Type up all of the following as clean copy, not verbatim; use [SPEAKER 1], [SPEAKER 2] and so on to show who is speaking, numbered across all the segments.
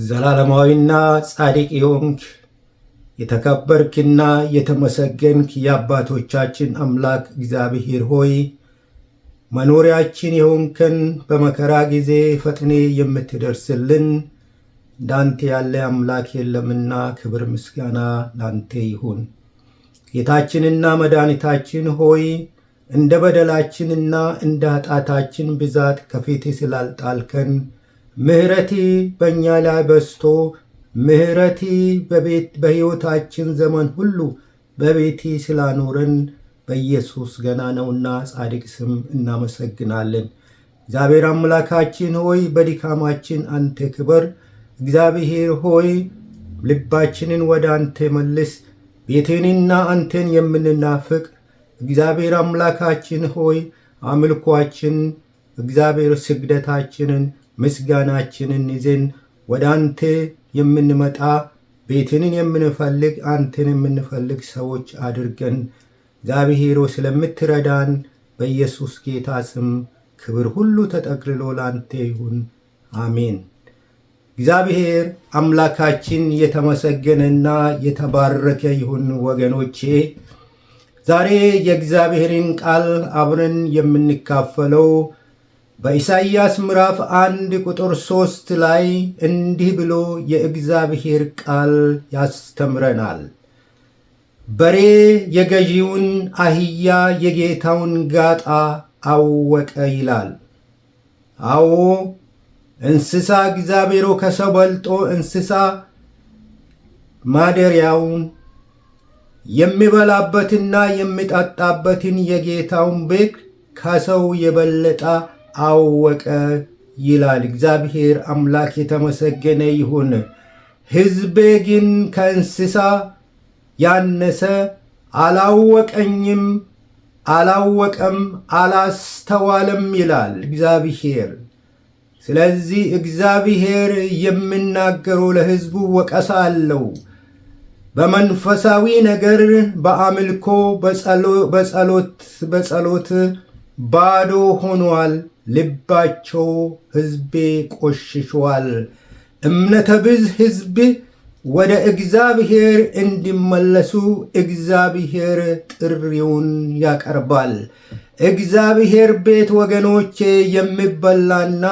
[SPEAKER 1] ዘላለማዊና ጻድቅ የሆንክ፣ የተከበርክና የተመሰገንክ የአባቶቻችን አምላክ እግዚአብሔር ሆይ፣ መኖሪያችን የሆንከን፣ በመከራ ጊዜ ፈጥነህ የምትደርስልን፣ እንዳንተ ያለ አምላክ የለምና ክብር ምስጋና ላንተ ይሁን። ጌታችንና መድኃኒታችን ሆይ፣ እንደ በደላችንና እንደ ኃጢአታችን ብዛት ከፊትህ ስላልጣልከን፣ ምሕረትህ በእኛ ላይ በዝቶ፣ ምሕረትህ በቤት በሕይወታችን ዘመን ሁሉ በቤትህ ስላኖረን በኢየሱስ ገናናውና ጻድቅ ስም እናመሰግናለን። እግዚአብሔር አምላካችን ሆይ፣ በድካማችን አንተ ክበር። እግዚአብሔር ሆይ፣ ልባችንን ወደ አንተ መልስ። ቤትህንና አንተን የምንናፍቅ፣ እግዚአብሔር አምላካችን ሆይ፣ አምልኳችን፣ እግዚአብሔር፣ ስግደታችንን ምስጋናችንን ይዘን ወደ አንተ የምንመጣ፣ ቤትህን የምንፈልግ፣ አንተን የምንፈልግ ሰዎች አድርገን። እግዚአብሔር ስለምትረዳን በኢየሱስ ጌታ ስም ክብር ሁሉ ተጠቅልሎ ላንተ ይሁን፣ አሜን። እግዚአብሔር አምላካችን የተመሰገነና የተባረከ ይሁን። ወገኖቼ፣ ዛሬ የእግዚአብሔርን ቃል አብረን የምንካፈለው በኢሳይያስ ምዕራፍ 1 ቁጥር 3 ላይ እንዲህ ብሎ የእግዚአብሔር ቃል ያስተምረናል። በሬ የገዢውን፣ አህያ የጌታውን ጋጣ አወቀ ይላል። አዎ፣ እንስሳ እግዚአብሔሮ ከሰው በልጦ እንስሳ ማደሪያውን፣ የሚበላበትና የሚጠጣበትን የጌታውን ቤት ከሰው የበለጠ አወቀ ይላል። እግዚአብሔር አምላክ የተመሰገነ ይሁን። ሕዝቤ ግን ከእንስሳ ያነሰ አላወቀኝም፣ አላወቀም፣ አላስተዋለም ይላል እግዚአብሔር። ስለዚህ እግዚአብሔር የሚናገረው ለሕዝቡ ወቀሳ አለው። በመንፈሳዊ ነገር፣ በአምልኮ፣ በጸሎት ባዶ ሆኗል። ልባቸው ሕዝቤ ቆሽሿል። እምነተ ቢስ ሕዝብ ወደ እግዚአብሔር እንዲመለሱ እግዚአብሔር ጥሪውን ያቀርባል። እግዚአብሔር ቤት፣ ወገኖቼ፣ የሚበላና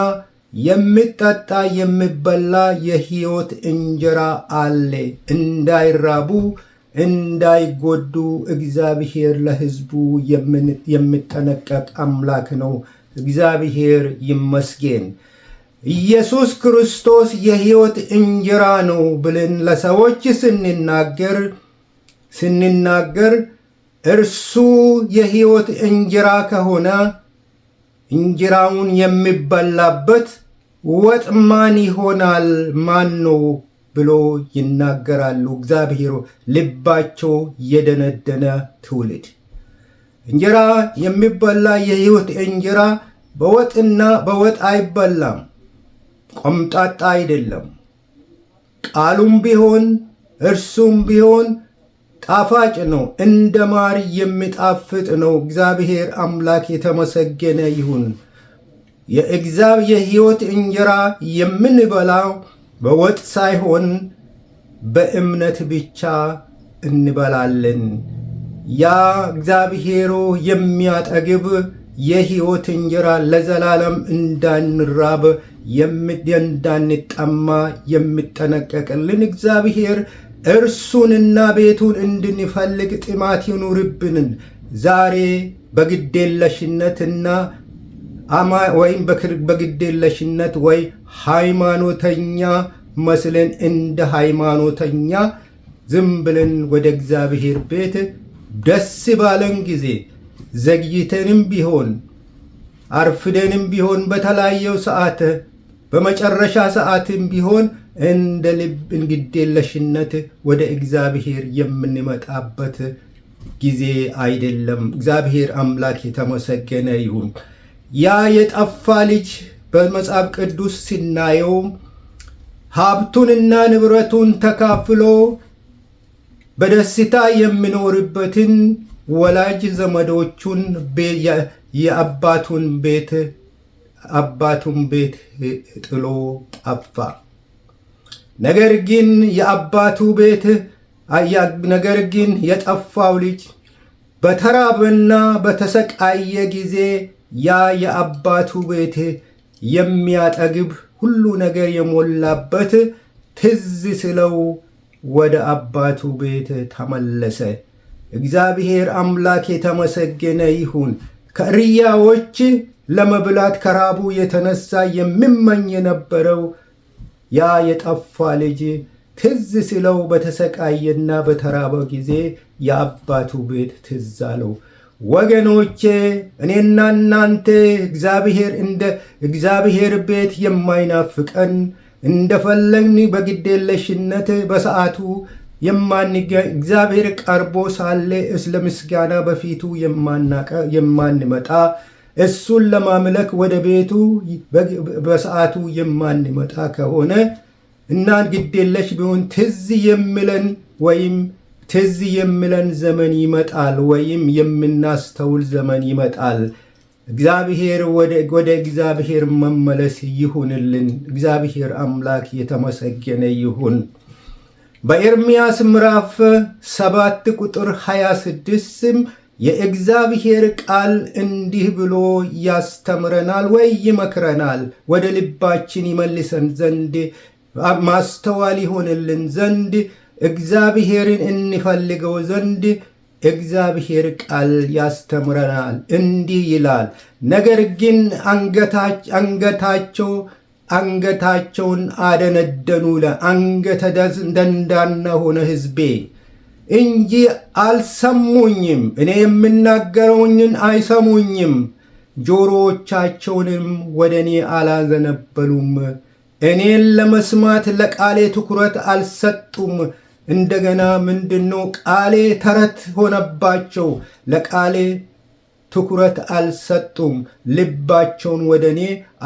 [SPEAKER 1] የሚጠጣ፣ የሚበላ የሕይወት እንጀራ አለ። እንዳይራቡ እንዳይጎዱ እግዚአብሔር ለሕዝቡ የሚጠነቀቅ አምላክ ነው። እግዚአብሔር ይመስገን። ኢየሱስ ክርስቶስ የሕይወት እንጀራ ነው ብለን ለሰዎች ስንናገር እርሱ የሕይወት እንጀራ ከሆነ እንጀራውን የሚበላበት ወጥ ማን ይሆናል? ማን ነው ብሎ ይናገራሉ። እግዚአብሔር ልባቸው የደነደነ ትውልድ እንጀራ የሚበላ የሕይወት እንጀራ በወጥና በወጥ አይበላም። ቆምጣጣ አይደለም። ቃሉም ቢሆን እርሱም ቢሆን ጣፋጭ ነው፣ እንደ ማር የሚጣፍጥ ነው። እግዚአብሔር አምላክ የተመሰገነ ይሁን። የእግዚአብሔር የሕይወት እንጀራ የምንበላው በወጥ ሳይሆን በእምነት ብቻ እንበላለን። ያ እግዚአብሔሩ የሚያጠግብ የሕይወት እንጀራ ለዘላለም እንዳንራብ እንዳንጠማ የሚጠነቀቅልን እግዚአብሔር እርሱንና ቤቱን እንድንፈልግ ጥማት ይኑርብንን። ዛሬ በግዴለሽነትና ወይም በግዴለሽነት ወይ ሃይማኖተኛ መስለን፣ እንደ ሃይማኖተኛ ዝም ብለን ወደ እግዚአብሔር ቤት ደስ ባለን ጊዜ ዘግይተንም ቢሆን አርፍደንም ቢሆን በተለያየው ሰዓት በመጨረሻ ሰዓትም ቢሆን እንደ ልብ እንግዴለሽነት ወደ እግዚአብሔር የምንመጣበት ጊዜ አይደለም። እግዚአብሔር አምላክ የተመሰገነ ይሁን። ያ የጠፋ ልጅ በመጽሐፍ ቅዱስ ስናየው ሀብቱንና ንብረቱን ተካፍሎ በደስታ የሚኖርበትን ወላጅ ዘመዶቹን የአባቱን ቤት ጥሎ ጠፋ። ነገር ግን የአባቱ ቤት ነገር ግን የጠፋው ልጅ በተራበና በተሰቃየ ጊዜ ያ የአባቱ ቤት የሚያጠግብ ሁሉ ነገር የሞላበት ትዝ ስለው ወደ አባቱ ቤት ተመለሰ። እግዚአብሔር አምላክ የተመሰገነ ይሁን። ከእሪያዎች ለመብላት ከራቡ የተነሳ የሚመኝ የነበረው ያ የጠፋ ልጅ ትዝ ስለው በተሰቃየና በተራበ ጊዜ የአባቱ ቤት ትዝ አለው። ወገኖቼ፣ እኔና እናንተ እግዚአብሔር እንደ እግዚአብሔር ቤት የማይናፍቀን፣ እንደፈለግን በግዴለሽነት በሰዓቱ የማንገኝ፣ እግዚአብሔር ቀርቦ ሳለ ስለ ምስጋና በፊቱ የማንመጣ፣ እሱን ለማምለክ ወደ ቤቱ በሰዓቱ የማንመጣ ከሆነ እና ግዴለሽ ቢሆን ትዝ የሚለን ወይም ትዝ የሚለን ዘመን ይመጣል፣ ወይም የምናስተውል ዘመን ይመጣል። እግዚአብሔር ወደ እግዚአብሔር መመለስ ይሁንልን። እግዚአብሔር አምላክ የተመሰገነ ይሁን። በኤርምያስ ምዕራፍ 7 ቁጥር 26 የእግዚአብሔር ቃል እንዲህ ብሎ ያስተምረናል ወይ ይመክረናል። ወደ ልባችን ይመልሰን ዘንድ፣ ማስተዋል ይሆንልን ዘንድ፣ እግዚአብሔርን እንፈልገው ዘንድ እግዚአብሔር ቃል ያስተምረናል። እንዲህ ይላል፣ ነገር ግን አንገታቸውን አደነደኑ፣ አንገተ ደንዳና ሆነ ሕዝቤ እንጂ አልሰሙኝም። እኔ የምናገረውኝን አይሰሙኝም፣ ጆሮዎቻቸውንም ወደ እኔ አላዘነበሉም። እኔን ለመስማት ለቃሌ ትኩረት አልሰጡም። እንደገና ምንድነው? ቃሌ ተረት ሆነባቸው። ለቃሌ ትኩረት አልሰጡም። ልባቸውን ወደ እኔ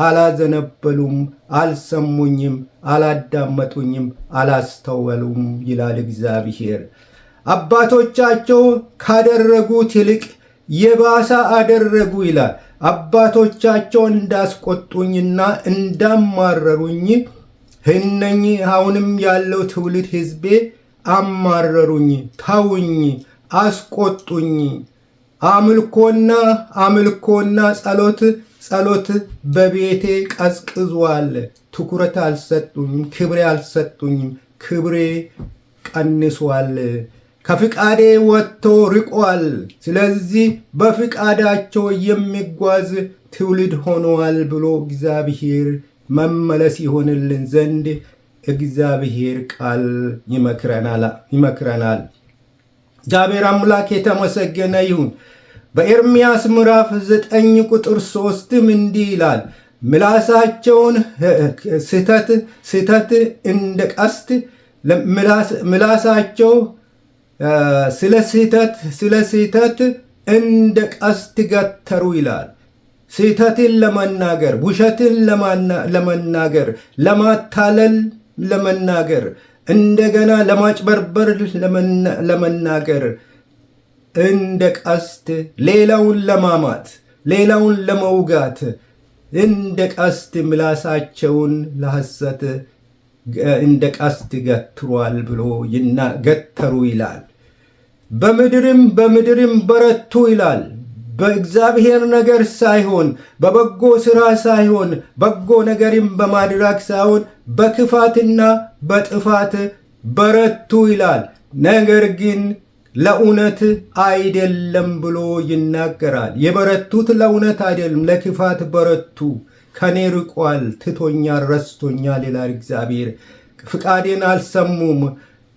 [SPEAKER 1] አላዘነበሉም፣ አልሰሙኝም፣ አላዳመጡኝም፣ አላስተዋሉም ይላል እግዚአብሔር። አባቶቻቸው ካደረጉት ይልቅ የባሰ አደረጉ ይላል። አባቶቻቸው እንዳስቆጡኝና እንዳማረሩኝ እነኚህ አሁንም ያለው ትውልድ ሕዝቤ አማረሩኝ፣ ተውኝ፣ አስቆጡኝ። አምልኮና ጸሎት በቤቴ ቀዝቅዟል። ትኩረት አልሰጡኝም፣ ክብሬ አልሰጡኝም፣ ክብሬ ቀንሷል። ከፍቃዴ ወጥቶ ርቋል። ስለዚህ በፍቃዳቸው የሚጓዝ ትውልድ ሆነዋል ብሎ እግዚአብሔር መመለስ ይሆንልን ዘንድ እግዚአብሔር ቃል ይመክረናል። እግዚአብሔር አምላክ የተመሰገነ ይሁን። በኤርምያስ ምዕራፍ 9 ቁጥር 3ም እንዲህ ይላል፣ ምላሳቸውን ስህተት እንደ ቀስት ምላሳቸው ስለ ስህተት እንደ ቀስት ገተሩ ይላል። ስህተትን ለመናገር፣ ውሸትን ለመናገር፣ ለማታለል ለመናገር፣ እንደገና ለማጭበርበር ለመናገር እንደ ቀስት፣ ሌላውን ለማማት፣ ሌላውን ለመውጋት እንደ ቀስት ምላሳቸውን ለሐሰት እንደ ቀስት ገትሯል ብሎ ገተሩ ይላል። በምድርም በረቱ ይላል። በእግዚአብሔር ነገር ሳይሆን፣ በበጎ ሥራ ሳይሆን፣ በጎ ነገርም በማድረግ ሳይሆን በክፋትና በጥፋት በረቱ ይላል። ነገር ግን ለእውነት አይደለም ብሎ ይናገራል። የበረቱት ለእውነት አይደለም፣ ለክፋት በረቱ። ከኔ ርቋል፣ ትቶኛል፣ ረስቶኛል ይላል እግዚአብሔር። ፍቃዴን አልሰሙም፣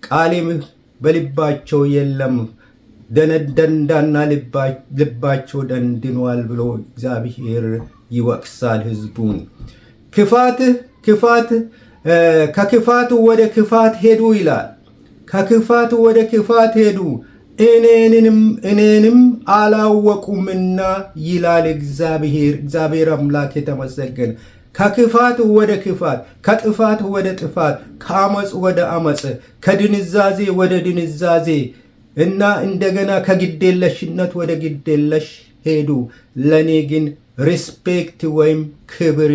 [SPEAKER 1] ቃሌም በልባቸው የለም፣ ደንዳና ልባቸው ደንድኗል ብሎ እግዚአብሔር ይወቅሳል ሕዝቡን። ክፋት ክፋት ከክፋት ወደ ክፋት ሄዱ ይላል። ከክፋት ወደ ክፋት ሄዱ፣ እኔንም አላወቁምና ይላል እግዚአብሔር። እግዚአብሔር አምላክ የተመሰገነ። ከክፋት ወደ ክፋት፣ ከጥፋት ወደ ጥፋት፣ ከአመፅ ወደ አመፅ፣ ከድንዛዜ ወደ ድንዛዜ እና እንደገና ከግዴለሽነት ወደ ግዴለሽ ሄዱ። ለእኔ ግን respect ወይም ክብር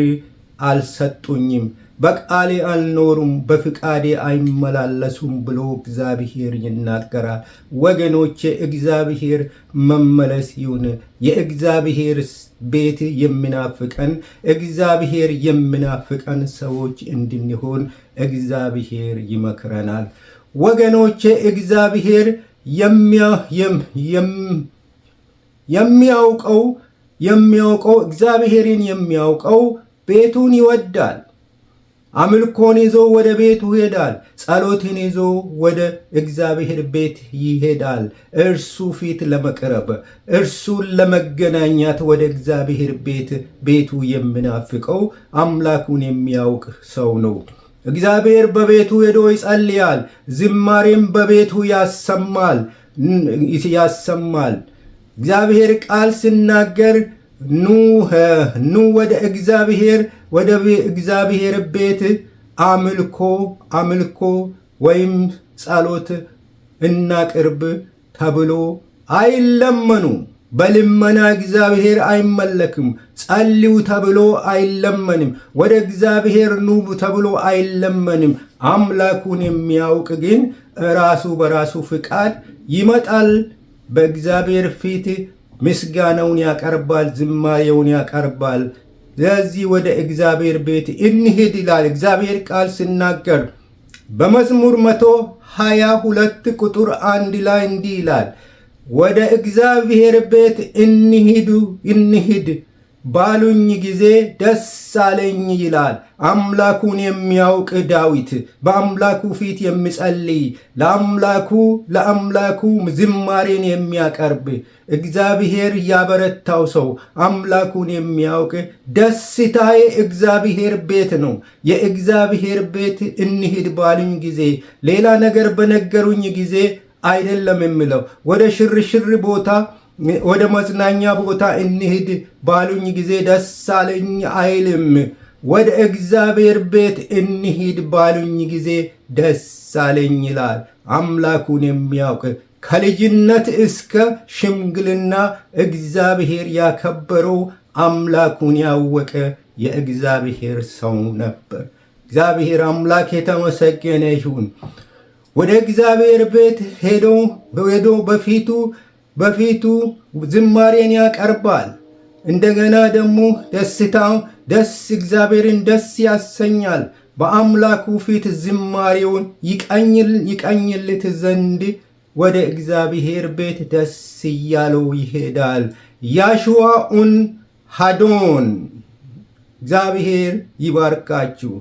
[SPEAKER 1] አልሰጡኝም። በቃሌ አልኖሩም፣ በፍቃዴ አይመላለሱም ብሎ እግዚአብሔር ይናገራል። ወገኖቼ እግዚአብሔር መመለስ ይሁን። የእግዚአብሔር ቤት የሚናፍቀን፣ እግዚአብሔር የሚናፍቀን ሰዎች እንድንሆን እግዚአብሔር ይመክረናል። ወገኖቼ እግዚአብሔር የሚያውቀው፣ እግዚአብሔርን የሚያውቀው ቤቱን ይወዳል። አምልኮን ይዞ ወደ ቤቱ ይሄዳል። ጸሎትን ይዞ ወደ እግዚአብሔር ቤት ይሄዳል። እርሱ ፊት ለመቅረብ፣ እርሱን ለመገናኘት ወደ እግዚአብሔር ቤት፣ ቤቱ የሚናፍቀው አምላኩን የሚያውቅ ሰው ነው። እግዚአብሔር በቤቱ ሄዶ ይጸልያል። ዝማሬም በቤቱ ያሰማል። እግዚአብሔር ቃል ሲናገር ኑ ወደ እግዚአብሔር ቤት አምልኮ ወይም ጸሎት እናቅርብ ተብሎ አይለመኑም። በልመና እግዚአብሔር አይመለክም። ጸልዩ ተብሎ አይለመንም። ወደ እግዚአብሔር ኑ ተብሎ አይለመንም። አምላኩን የሚያውቅ ግን ራሱ በራሱ ፍቃድ ይመጣል። በእግዚአብሔር ፊት ምስጋናውን ያቀርባል፣ ዝማሬውን ያቀርባል። ስለዚህ ወደ እግዚአብሔር ቤት እንሂድ ይላል እግዚአብሔር ቃል ሲናገር። በመዝሙር 122 ቁጥር 1 ላይ እንዲህ ይላል፣ ወደ እግዚአብሔር ቤት እንሂድ ባሉኝ ጊዜ ደስ አለኝ ይላል። አምላኩን የሚያውቅ ዳዊት፣ በአምላኩ ፊት የሚጸልይ፣ ለአምላኩ ዝማሬን የሚያቀርብ፣ እግዚአብሔር ያበረታው ሰው፣ አምላኩን የሚያውቅ ደስታዬ እግዚአብሔር ቤት ነው። የእግዚአብሔር ቤት እንሂድ ባሉኝ ጊዜ፣ ሌላ ነገር በነገሩኝ ጊዜ አይደለም የሚለው። ወደ ሽርሽር ቦታ፣ ወደ መዝናኛ ቦታ እንሂድ ባሉኝ ጊዜ ደስ አለኝ አይልም። ወደ እግዚአብሔር ቤት እንሂድ ባሉኝ ጊዜ ደስ አለኝ ይላል። አምላኩን የሚያውቅ፣ ከልጅነት እስከ ሽምግልና እግዚአብሔር ያከበረው፣ አምላኩን ያወቀ የእግዚአብሔር ሰው ነበር። እግዚአብሔር አምላክ የተመሰገነ ይሁን። ወደ እግዚአብሔር ቤት ሄዶ በፊቱ ዝማሬን ያቀርባል። እንደገና ደግሞ ደስታው ደስ እግዚአብሔርን ደስ ያሰኛል። በአምላኩ ፊት ዝማሬውን ይቀኝለት ዘንድ ወደ እግዚአብሔር ቤት ደስ እያለው ይሄዳል። ያሽዋ ኡን ሃዶን። እግዚአብሔር ይባርካችሁ።